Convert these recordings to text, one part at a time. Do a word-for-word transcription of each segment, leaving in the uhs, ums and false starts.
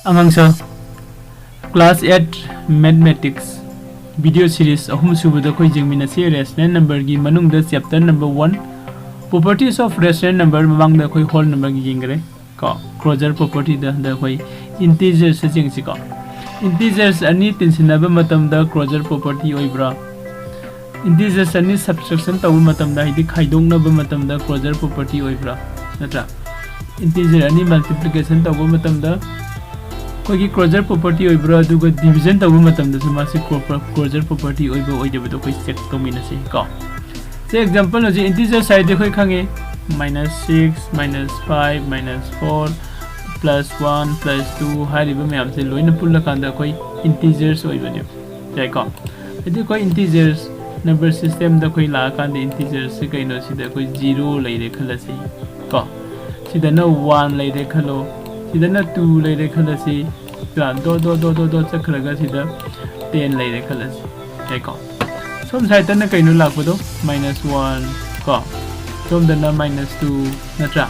ꯑꯉꯥꯡꯁꯥ, class eight mathematics video series ꯑꯍꯨꯝ ꯁꯨꯕꯗ ꯑꯩꯈꯣꯏ ꯌꯦꯡꯃꯤꯟꯅꯁꯤ꯫ Rational number ꯒꯤ ꯃꯅꯨꯡꯗ chapter number one, properties of rational number, ꯃꯃꯥꯡꯗ ꯑꯩꯈꯣꯏ whole number ꯒꯤ ꯌꯦꯡꯈ꯭ꯔꯦ ꯀꯣ꯫ Closure property ꯗ ꯍꯟꯗꯛ ꯑꯩꯈꯣꯏ integers ꯁꯦ ꯌꯦꯡꯁꯤꯀꯣ꯫ Integers ꯑꯅꯤ ꯇꯤꯟꯁꯤꯟꯅꯕ ꯃꯇꯝꯗ closure property ꯑꯣꯏꯕ꯭ꯔꯥ? Integers ꯑꯅꯤ subtraction ꯇꯧꯕ ꯃꯇꯝꯗ, ꯍꯥꯏꯗꯤ ꯈꯥꯏꯗꯣꯛꯅꯕ ꯃꯇꯝꯗ closure property ꯑꯣꯏꯕ꯭ꯔꯥ? ꯅꯠꯇ꯭ꯔꯥ? Integer ꯑꯅꯤ multiplication ꯇꯧꯕ ꯃꯇꯝꯗ ꯑꯩꯈꯣꯏꯒꯤ closure property ꯑꯣꯏꯕ꯭ꯔꯥ, ꯑꯗꯨꯒ division ꯇꯧꯕ ꯃꯇꯝꯗꯁꯨ ꯃꯥꯁꯤ clo-, closure property ꯑꯣꯏꯕ ꯑꯣꯏꯗꯕꯗꯣ ꯑꯩꯈꯣꯏ check ꯇꯧꯃꯤꯟꯅꯁꯤ ꯀꯣ꯫ ꯁꯦ, example ꯍꯧꯖꯤꯛ integers ꯍꯥꯏꯔꯗꯤ ꯑꯩꯈꯣꯏ ꯈꯪꯉꯦ, minus six, minus five, minus four, plus one, plus two ꯍꯥꯏꯔꯤꯕ ꯃꯌꯥꯝꯁꯦ ꯂꯣꯏꯅ ꯄꯨꯜꯂꯀꯥꯟꯗ ꯑꯩꯈꯣꯏ integers ꯑꯣꯏꯕꯅꯦꯕ꯫ ꯌꯥꯏꯀꯣ? ꯍꯥꯏꯗꯤ ꯑꯩꯈꯣꯏ integers number system ꯗ ꯑꯩꯈꯣꯏ ꯂꯥꯛꯑꯀꯥꯟꯗ integers ꯁꯦ ꯀꯩꯅꯣ, ꯁꯤꯗ ꯑꯩꯈꯣꯏ zero ꯂꯩꯔꯦ ꯈꯜꯂꯁꯤ ꯀꯣ꯫ ꯁꯤꯗꯅ one ꯂꯩꯔꯦ ꯈꯜꯂꯣ, ꯁꯤꯗꯅ two ꯂꯩꯔꯦ ꯈꯜꯂꯁꯤ, dot dot dot dot dot ꯆꯠꯈ꯭ꯔꯒ ꯁꯤꯗ ten ꯂꯩꯔꯦ ꯈꯜꯂꯁꯤ꯫ ꯌꯥꯏꯀꯣ? ꯁꯣꯝ side ꯇꯅ ꯀꯩꯅꯣ ꯂꯥꯛꯄꯗꯣ? Minus one ꯀꯣ꯫ ꯁꯣꯝꯗꯅ minus two ꯅꯠꯇ꯭ꯔꯥ?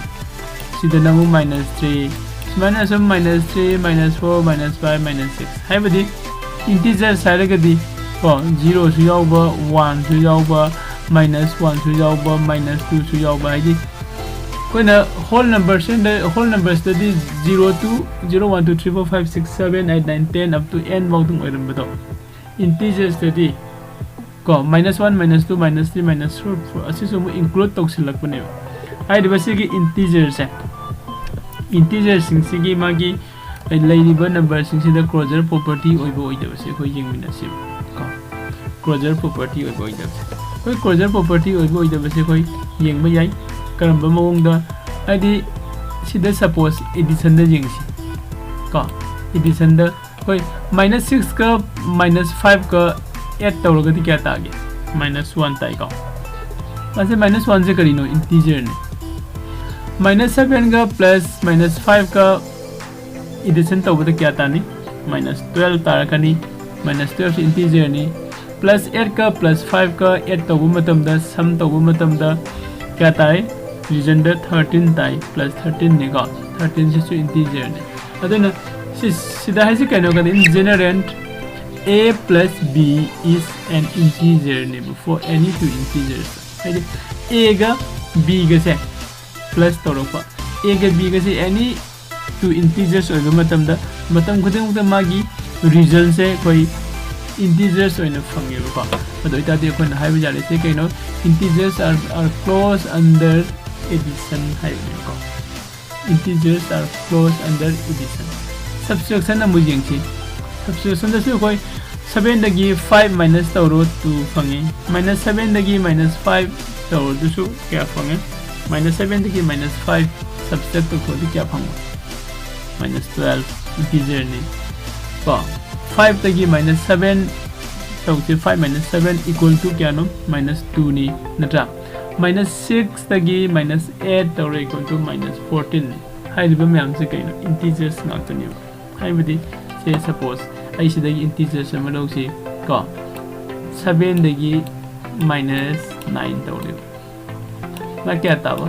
ꯁꯤꯗꯅ ꯑꯃꯨꯛ minus three, ꯁꯨꯃꯥꯏꯅ ꯁꯨꯝ minus three, minus four, minus five, minus six꯫ ꯍꯥꯏꯕꯗꯤ integers ꯍꯥꯏꯔꯒꯗꯤ ꯀꯣ, zero ꯁꯨ ꯌꯥꯎꯕ, one ꯁꯨ ꯌꯥꯎꯕ, minus one ꯁꯨ ꯌꯥꯎꯕ, minus two ꯁꯨ ꯌꯥꯎꯕ, ꯍꯥꯏꯗꯤ ꯑꯩꯈꯣꯏꯅ whole number ꯁꯤꯗ, whole number ꯁꯤꯗꯗꯤ zero two, zero one two three four five six seven eight nine ten up to n ꯐꯥꯎꯗꯪ ꯑꯣꯏꯔꯝꯕꯗꯣ, integers ꯇꯗꯤ ꯀꯣ, minus one, minus two, minus three, minus four, four ꯑꯁꯤꯁꯨ ꯑꯃꯨꯛ include ꯇꯧꯁꯤꯜꯂꯛꯄꯅꯦꯕ꯫ ꯍꯥꯏꯔꯤꯕ ꯁꯤꯒꯤ integer ꯁꯦ, integer ꯁꯤꯡꯁꯤꯒꯤ ꯃꯥꯒꯤ ꯂꯩꯔꯤꯕ number ꯁꯤꯡꯁꯤꯗ closure property ꯑꯣꯏꯕ ꯑꯣꯏꯗꯕꯁꯦ ꯑꯩꯈꯣꯏ ꯌꯦꯡꯃꯤꯟꯅꯁꯦꯕ ꯀꯣ꯫ Closure property ꯑꯣꯏꯕ ꯑꯣꯏꯗꯕꯁꯦ, ꯑꯩꯈꯣꯏ closure property ꯑꯣꯏꯕ ꯑꯣꯏꯗꯕꯁꯦ ꯑꯩꯈꯣꯏ ꯌꯦꯡꯕ ꯌꯥꯏ꯫ ꯀꯔꯝꯕ ꯃꯑꯣꯡꯗ? ꯍꯥꯏꯗꯤ ꯁꯤꯗ suppose addition ꯗ ꯌꯦꯡꯁꯤ ꯀꯣ꯫ Addition ꯗ ꯑꯩꯈꯣꯏ minus six ꯀ minus five ꯀ add ꯇꯧꯔꯒꯗꯤ ꯀꯌꯥ ꯇꯥꯒꯦ? Minus one ꯇꯥꯏꯀꯣ꯫ ꯃꯥꯁꯦ minus one ꯁꯦ ꯀꯔꯤꯅꯣ? Integer ꯅꯤ꯫ Minus seven ꯒ plus minus five ꯀ addition ꯇꯧꯕꯗ ꯀꯌꯥ ꯇꯥꯅꯤ? Minus twelve ꯇꯥꯔꯛꯀꯅꯤ꯫ Minus twelve ꯁꯤ integer ꯅꯤ꯫ Plus eight ꯀ plus five ꯀ add ꯇꯧꯕ ꯃꯇꯝꯗ, sum ꯇꯧꯕ ꯃꯇꯝꯗ ꯀꯌꯥ ꯇꯥꯏ? Addition ꯗ thirteen ꯇꯥꯏ, plus thirteen ꯅꯤꯀꯣ꯫ Thirteen ꯁꯤꯁꯨ integer ꯅꯤ꯫ ꯑꯗꯨꯅ ꯁꯤꯗ ꯍꯥꯏꯁꯤ ꯀꯩꯅꯣ ꯀꯗ, in general, a plus b is an integer ꯅꯦꯕ, for any two integers. ꯍꯥꯏꯗꯤ ꯑꯦꯒ ꯕꯤꯒꯁꯦ ꯄ꯭ꯂꯁ ꯇꯧꯔꯛꯄ, ꯑꯦꯒ ꯕꯤꯒꯁꯦ any two integers ꯑꯣꯏꯕ ꯃꯇꯝꯗ, ꯃꯇꯝ ꯈꯨꯗꯤꯡꯃꯛꯇ ꯃꯥꯒꯤ ꯔꯤꯖꯜꯁꯦ ꯑꯩꯈꯣꯏ ꯏꯟꯇꯤꯖꯔꯁ ꯑꯣꯏꯅ ꯐꯪꯉꯦꯕꯀꯣ꯫ ꯑꯗꯨ ꯑꯣꯏꯇꯥꯔꯗꯤ ꯑꯩꯈꯣꯏꯅ ꯍꯥꯏꯕ ꯌꯥꯔꯤꯁꯦ ꯀꯩꯅꯣ? Integers are, are closed under addition ꯍꯥꯏꯕꯅꯦꯕꯀꯣ꯫ Integers are closed under addition. Subtraction ꯑꯃꯨꯛ ꯌꯦꯡꯁꯤ꯫ Subtractionꯗꯁꯨ ꯑꯩꯈꯣꯏ sevenꯗꯒꯤ five minus ꯇꯧꯔꯣ, two ꯐꯪꯉꯤ꯫ Minus sevenꯗꯒꯤ minus five ꯇꯧꯔꯣ, ꯑꯗꯨꯁꯨ ꯀꯌꯥ ꯐꯪꯉꯤ? Minus sevenꯗꯒꯤ minus five subtract ꯇꯧꯊꯣꯛꯑꯗꯤ ꯀꯌꯥ ꯐꯪꯕ? Minus twelve, integerꯅꯤ ꯀꯣ꯫ Fiveꯇꯒꯤ minus seven ꯇꯧꯁꯦ, five minus seven equal to ꯀꯌꯥꯅꯣ? Minus twoꯅꯤ, ꯅꯠꯇ꯭ꯔꯥ? Minus sixꯇꯒꯤ minus eight ꯇꯧꯔꯦ equal to minus fourteenꯅꯤ꯫ ꯍꯥꯏꯔꯤꯕ ꯃꯌꯥꯝꯁꯦ ꯀꯩꯅꯣ? Integers ꯉꯥꯛꯇꯅꯦꯕ꯫ ꯍꯥꯏꯕꯗꯤ ꯁꯦ, suppose ꯑꯩ ꯁꯤꯗꯒꯤ integers ꯑꯃ ꯂꯧꯁꯤ ꯀꯣ, sevenꯗꯒꯤ minus nine ꯇꯧꯔꯦꯕ꯫ ꯃꯥ ꯀꯌꯥ ꯇꯥꯕ?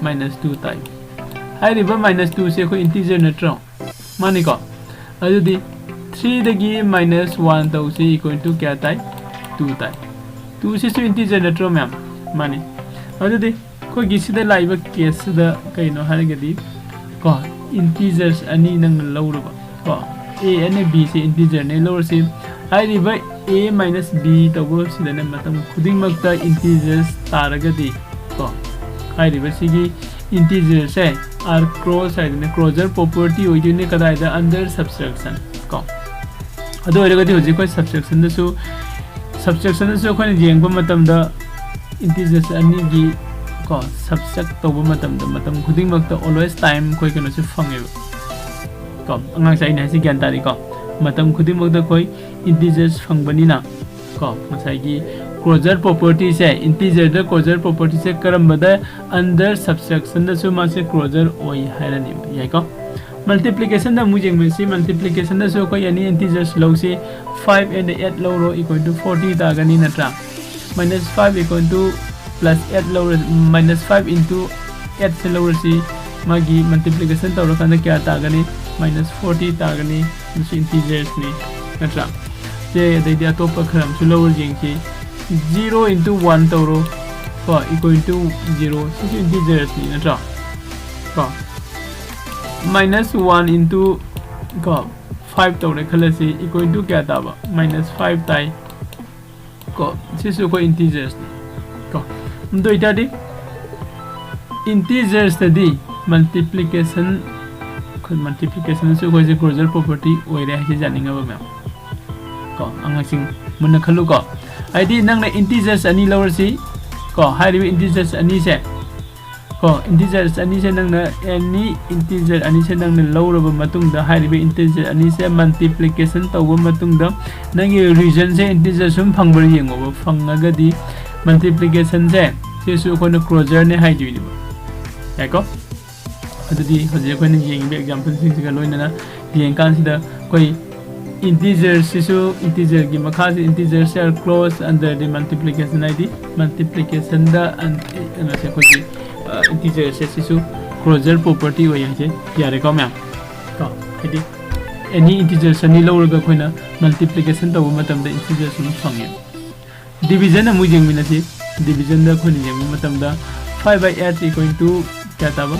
Minus two ꯇꯥꯏ꯫ ꯍꯥꯏꯔꯤꯕ minus twoꯁꯦ ꯑꯩꯈꯣꯏ integer ꯅꯠꯇ꯭ꯔꯣ? ꯃꯥꯅꯤꯀꯣ? ꯑꯗꯨꯗꯤ threeꯗꯒꯤ minus one ꯇꯧꯁꯤ equal to ꯀꯌꯥ ꯇꯥꯏ? Two ꯇꯥꯏ꯫ Twoꯁꯤꯁꯨ integer ꯅꯠꯇ꯭ꯔꯣ ꯃꯌꯥꯝ? ꯃꯥꯅꯤ꯫ ꯑꯗꯨꯗꯤ ꯑꯩꯈꯣꯏꯒꯤ ꯁꯤꯗ ꯂꯥꯛꯏꯕ caseꯁꯤꯗ ꯀꯩꯅꯣ ꯍꯥꯏꯔꯒꯗꯤ ꯀꯣ, integers ꯑꯅꯤ ꯅꯪꯅ ꯂꯧꯔꯕ ꯀꯣ, a ꯑꯅ bꯁꯦ integerꯅꯦ ꯂꯧꯔꯁꯤ꯫ ꯍꯥꯏꯔꯤꯕ a minus b ꯇꯧꯕꯁꯤꯗꯅ ꯃꯇꯝ ꯈꯨꯗꯤꯡꯃꯛꯇ integers ꯇꯥꯔꯒꯗꯤ ꯀꯣ, ꯍꯥꯏꯔꯤꯕꯁꯤꯒꯤ integerꯁꯦ are closed ꯍꯥꯏꯗꯨꯅ closure property ꯑꯣꯏꯗꯣꯏꯅꯦ꯫ ꯀꯗꯥꯏꯗ? Under subtraction ꯀꯣ꯫ ꯑꯗꯨ ꯑꯣꯏꯔꯒꯗꯤ ꯍꯧꯖꯤꯛ ꯑꯩꯈꯣꯏ subtractionꯗꯁꯨ, subtractionꯗꯁꯨ ꯑꯩꯈꯣꯏꯅ ꯌꯦꯡꯕ ꯃꯇꯝꯗ integers ꯑꯅꯤꯒꯤ ꯀꯣ subtract ꯇꯧꯕ ꯃꯇꯝꯗ ꯃꯇꯝ ꯈꯨꯗꯤꯡꯃꯛꯇ always time ꯑꯩꯈꯣꯏ ꯀꯩꯅꯣꯁꯦ ꯐꯪꯉꯦꯕ ꯀꯣ꯫ ꯑꯉꯥꯡꯁꯦ ꯑꯩꯅ ꯍꯥꯏꯁꯤ ꯒ꯭ꯌꯥꯟ ꯇꯥꯔꯤꯀꯣ? ꯃꯇꯝ ꯈꯨꯗꯤꯡꯃꯛꯇ ꯑꯩꯈꯣꯏ integers ꯐꯪꯕꯅꯤꯅ ꯀꯣ, ꯉꯁꯥꯏꯒꯤ closure propertyꯁꯦ, integerꯗ closure propertyꯁꯦ ꯀꯔꯝꯕꯗ under subtractionꯗꯁꯨ ꯃꯥꯁꯦ closure ꯑꯣꯏ ꯍꯥꯏꯔꯅꯦꯕ, ꯌꯥꯏꯀꯣ? Multiplicationꯗ ꯑꯃꯨꯛ ꯌꯦꯡꯕꯁꯤ, multiplicationꯗꯁꯨ ꯑꯩꯈꯣꯏ any integers ꯂꯧꯁꯤ, five and eight ꯂꯧꯔꯣ equal to forty ꯇꯥꯒꯅꯤ ꯅꯠꯇ꯭ꯔꯥ? Minus five equal to plus eight ꯂꯧꯔ, minus five into eightꯁꯦ ꯂꯧꯔꯁꯤ, ꯃꯥꯒꯤ multiplication ꯇꯧꯔꯀꯥꯟꯗ ꯀꯌꯥ ꯇꯥꯒꯅꯤ? minus forty ꯇꯥꯒꯅꯤ, ꯃꯁꯤ integersꯅꯤ, ꯅꯠꯇ꯭ꯔꯥ? ꯁꯦ, ꯑꯗꯩꯗꯤ ꯑꯇꯣꯞꯄ ꯈꯔ ꯑꯃꯁꯨ ꯂꯧꯔ ꯌꯦꯡꯁꯤ꯫ Zero into one ꯇꯧꯔꯣ, ꯀꯣ, equal to zero, ꯁꯤꯁꯨ integersꯅꯤ, ꯅꯠꯇ꯭ꯔꯥ? ꯀꯣ, minus one into, ꯀꯣ, five ꯇꯧꯔꯦ ꯈꯜꯂꯁꯤ, equal to ꯀꯌꯥ ꯇꯥꯕ? Minus five ꯇꯥꯏ꯫ ꯀꯣ, ꯁꯤꯁꯨ ꯑꯩꯈꯣꯏ integersꯅꯤ꯫ ꯀꯣ, ꯑꯗꯨ ꯑꯣꯏꯇꯥꯔꯗꯤ integersꯇꯗꯤ multiplication, ꯑꯩꯈꯣꯏ multiplicationꯁꯨ ꯑꯩꯈꯣꯏꯁꯦ closure property ꯑꯣꯏꯔꯦ ꯍꯥꯏꯁꯦ ꯌꯥꯅꯤꯡꯉꯕ ꯃꯌꯥꯝ? ꯀꯣ, ꯑꯉꯥꯡꯁꯤꯡ ꯃꯨꯟꯅ ꯈꯜꯂꯨꯀꯣ꯫ ꯍꯥꯏꯗꯤ ꯅꯪꯅ integersꯑꯅꯤ ꯂꯧꯔꯁꯤ, ꯀꯣ, ꯍꯥꯏꯔꯤꯕ integersꯑꯅꯤꯁꯦ, ꯀꯣ, integersꯑꯅꯤꯁꯦ ꯅꯪꯅ, any integer ꯑꯅꯤꯁꯦ ꯅꯪꯅ ꯂꯧꯔꯕ ꯃꯇꯨꯡꯗ, ꯍꯥꯏꯔꯤꯕ integer ꯑꯅꯤꯁꯦ multiplication ꯇꯧꯕ ꯃꯇꯨꯡꯗ, ꯅꯪꯒꯤ regionꯁꯦ integer ꯁꯨꯝ ꯐꯪꯕ꯭ꯔꯥ ꯌꯦꯡꯉꯣꯕ꯫ ꯐꯪꯉꯒꯗꯤ multiplicationꯁꯦ, ꯁꯤꯁꯨ ꯑꯩꯈꯣꯏꯅ closureꯅꯦ ꯍꯥꯏꯗꯣꯏꯅꯦꯕ꯫ ꯌꯥꯏꯀꯣ? ꯑꯗꯨꯗꯤ ꯍꯧꯖꯤꯛ ꯑꯩꯈꯣꯏꯅ ꯌꯦꯡꯉꯤꯕ exampleꯁꯤꯡꯁꯤꯒ ꯂꯣꯏꯅꯅ ꯌꯦꯡꯀꯥꯟꯁꯤꯗ, ꯑꯩꯈꯣꯏ integerꯁꯤꯁꯨ, integerꯒꯤ ꯃꯈꯥꯁꯤ, integers are closed under the multiplication ꯍꯥꯏꯗꯤ multiplicationꯗ ꯑꯟ-, ꯀꯩꯅꯣꯁꯦ, ꯑꯩꯈꯣꯏꯒꯤ, ꯑ, integerꯁꯦ ꯁꯤꯁꯨ closure property ꯑꯣꯏ ꯍꯥꯏꯁꯦ ꯌꯥꯔꯦꯀꯣ ꯃꯌꯥꯝ? ꯀꯣ, ꯍꯥꯏꯗꯤ any integers ꯑꯅꯤ ꯂꯧꯔꯒ ꯑꯩꯈꯣꯏꯅ multiplication ꯇꯧꯕ ꯃꯇꯝꯗ integer ꯑꯗꯨꯝ ꯐꯪꯉꯦ꯫ Division ꯑꯃꯨꯛ ꯌꯦꯡꯃꯤꯟꯅꯁꯤ꯫ Divisionꯗ ꯑꯩꯈꯣꯏꯅ ꯌꯦꯡꯕ ꯃꯇꯝꯗ, five by eight equal to ꯀꯌꯥ ꯇꯥꯕ?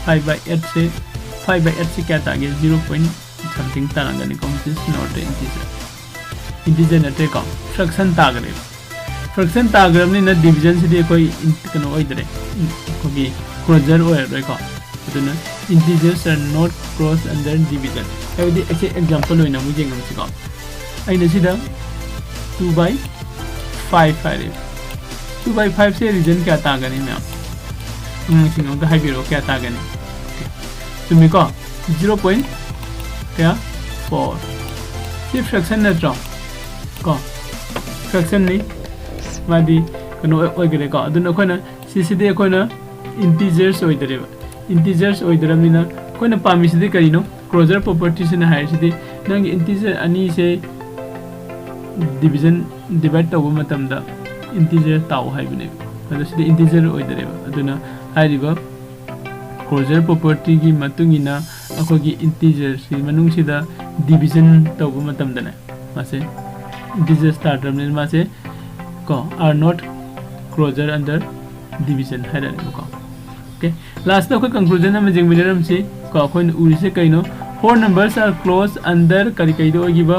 Five by eightꯁꯦ, five by eightꯁꯦ ꯀꯌꯥ ꯇꯥꯒꯦ? Zero point something ꯇꯥꯔꯝꯒꯅꯤꯀꯣ, which is not integer꯫ Integer ꯅꯠꯇ꯭ꯔꯦꯀꯣ, fraction ꯇꯥꯈ꯭ꯔꯦꯕ꯫ Fraction ꯇꯥꯈ꯭ꯔꯕꯅꯤꯅ divisionꯁꯤꯗꯤ ꯑꯩꯈꯣꯏ in-, ꯀꯩꯅꯣ ꯑꯣꯏꯗ꯭ꯔꯦ, ꯑꯩꯈꯣꯏꯒꯤ closure ꯑꯣꯏꯔꯔꯣꯏꯀꯣ꯫ ꯑꯗꯨꯅ integers are not closed under division꯫ ꯍꯥꯏꯕꯗꯤ ꯑꯩꯁꯦ example ꯑꯣꯏꯅ ꯑꯃꯨꯛ ꯌꯦꯡꯉꯝꯁꯤꯀꯣ꯫ ꯑꯩꯅ ꯁꯤꯗ two by five ꯍꯥꯏꯔꯦ꯫ Two by fiveꯁꯦ reason ꯀꯌꯥ ꯇꯥꯒꯅꯤ ꯃꯌꯥꯝ? ꯑꯉꯥꯡꯁꯤꯡ ꯑꯝꯇ ꯍꯥꯏꯕꯤꯔꯛꯑꯣ, ꯀꯌꯥ ꯇꯥꯒꯅꯤ? ꯆꯨꯝꯃꯤꯀꯣ? Zero point ꯀꯌꯥ? Four꯫ ꯁꯤ fraction ꯅꯠꯇ꯭ꯔꯣ? ꯀꯣ? Fractionꯅꯤ꯫ ꯃꯥꯗꯤ ꯀꯩꯅꯣ ꯑꯣꯏ-, ꯑꯣꯏꯈꯔꯦꯀꯣ꯫ ꯑꯗꯨꯅ ꯑꯩꯈꯣꯏꯅ ꯁꯤꯁꯤꯗꯤ ꯑꯩꯈꯣꯏꯅ integers ꯑꯣꯏꯗꯔꯦꯕ꯫ Integers ꯑꯣꯏꯗ꯭ꯔꯕꯅꯤꯅ ꯑꯩꯈꯣꯏꯅ ꯄꯥꯝꯃꯤꯁꯤꯗꯤ ꯀꯔꯤꯅꯣ? Closure propertyꯁꯤꯅ ꯍꯥꯏꯔꯤꯁꯤꯗꯤ ꯅꯪꯒꯤ integer ꯑꯅꯤꯁꯦ division, divide ꯇꯧꯕ ꯃꯇꯝꯗ integer ꯇꯥꯎ ꯍꯥꯏꯕꯅꯦꯕ꯫ ꯑꯗꯣ ꯁꯤꯗꯤ integer ꯑꯣꯏꯗꯔꯦꯕ꯫ ꯑꯗꯨꯅ ꯍꯥꯏꯔꯤꯕ closure propertyꯒꯤ ꯃꯇꯨꯡ ꯏꯟꯅ ꯑꯩꯈꯣꯏꯒꯤ integersꯀꯤ ꯃꯅꯨꯡꯁꯤꯗ division ꯇꯧꯕ ꯃꯇꯝꯗꯅꯦ, ꯃꯥꯁꯦ integer star termꯅꯤꯅ ꯃꯥꯁꯦ ꯀꯣ are not closure under division ꯍꯥꯏꯔꯅꯦꯕꯀꯣ꯫ Okay, lastꯇ ꯑꯩꯈꯣꯏ conclusion ꯑꯃ ꯌꯦꯡꯃꯤꯟꯅꯔꯝꯁꯤ ꯀꯣ꯫ ꯑꯩꯈꯣꯏꯅ ꯎꯔꯤꯁꯦ ꯀꯩꯅꯣ? Whole numbers are closed under ꯀꯔꯤ ꯀꯩꯗ ꯑꯣꯏꯈꯤꯕ?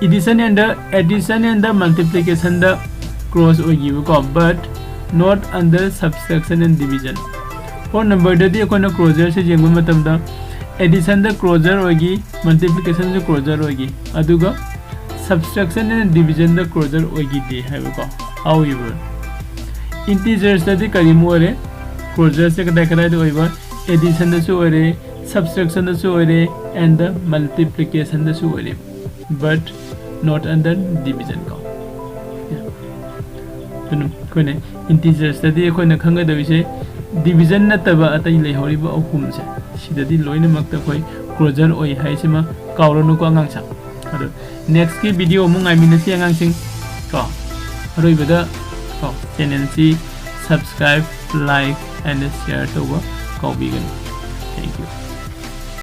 Addition and addition and multiplicationꯗ close ꯑꯣꯏꯈꯤꯕꯀꯣ, but not under subtraction and division꯫ Whole numberꯗꯗꯤ ꯑꯩꯈꯣꯏꯅ closureꯁꯦ ꯌꯦꯡꯕ ꯃꯇꯝꯗ additionꯗ closure ꯑꯣꯏꯈꯤ, multiplicationꯁꯨ closure ꯑꯣꯏꯈꯤ, ꯑꯗꯨꯒ subtraction and divisionꯗ closure ꯑꯣꯏꯈꯤꯗꯦ ꯍꯥꯏꯕꯀꯣ꯫ However, integersꯇꯗꯤ ꯀꯔꯤꯃꯨꯛ ꯑꯣꯏꯔꯦ? Closureꯁꯦ ꯀꯗꯥꯏ ꯀꯗꯥꯏꯗ ꯑꯣꯏꯕ? Additionꯗꯁꯨ ꯑꯣꯏꯔꯦ, subtractionꯗꯁꯨ ꯑꯣꯏꯔꯦ, and multiplicationꯗꯁꯨ ꯑꯣꯏꯔꯦ, but not under division ꯀꯣ꯫ ꯑꯗꯨꯅ ꯑꯩꯈꯣꯏꯅ integersꯇꯗꯤ ꯑꯩꯈꯣꯏꯅ ꯈꯪꯒꯗꯧꯔꯤꯁꯦ division ꯅꯠꯇꯕ ꯑꯇꯩ ꯂꯩꯍꯧꯔꯤꯕ ꯑꯍꯨꯝꯁꯦ, ꯁꯤꯗꯗꯤ ꯂꯣꯏꯅꯃꯛꯇ ꯑꯩꯈꯣꯏ closure ꯑꯣꯏ ꯍꯥꯏꯁꯤꯃ ꯀꯥꯎꯔꯅꯨꯀꯣ ꯑꯉꯥꯡꯁꯤꯡ꯫ ꯑꯗꯣ nextꯀꯤ video ꯑꯃꯨꯛ ꯉꯥꯏꯃꯤꯟꯅꯁꯤ ꯑꯉꯥꯡꯁꯤꯡ ꯀꯣ꯫ ꯑꯔꯣꯏꯕꯗ ꯀꯣ channelꯁꯤ subscribe, like and share ꯇꯧꯕ ꯀꯥꯎꯕꯤꯒꯅꯨ꯫ Thank you꯫